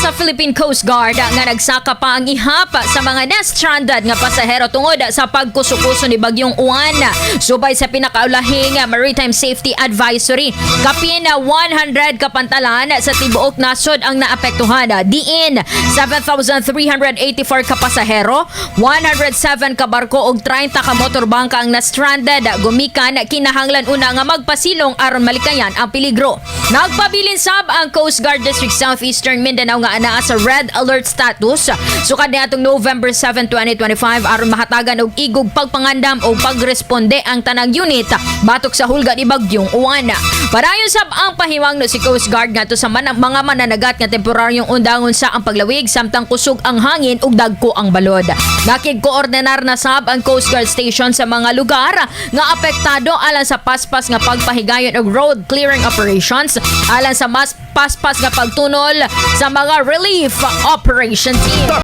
sa Philippine Coast Guard nga nagsaka pa ang ihap sa mga na-stranded nga pasahero tungod sa pagkusukuso ni Bagyong Uwan. Subay sa pinakaulahing Maritime Safety Advisory, kapin 100 kapantalan sa tibuok nasod ang naapektuhan. Diin 7,384 ka pasahero, 107 ka barko ug 30 ka motorbangka ang na-stranded. Gumikan kinahanglan una nga magpasilong aron malikayan ang peligro. Nagpabilin sab ang Coast Guard District Southeastern Mindanao nga anaa sa red alert status sukad niadtong November 7, 2025 aron mahatagan og igog pagpangandam o pagresponde ang tanang unit batok sa hulga ni Bagyong Uwan. Padayon sab ang pahimangno si Coast Guard ngadto sa mga mananagat nga temporaryong undangon sa ang paglawig samtang kusog ang hangin ug dagko ang balod. Nakig-koordinar na sab ang Coast Guard Station sa mga lugar nga apektado alang sa paspas nga pagpahigayon og road clearing operations alang sa mas paspas nga pagtunol sa mga relief operation team.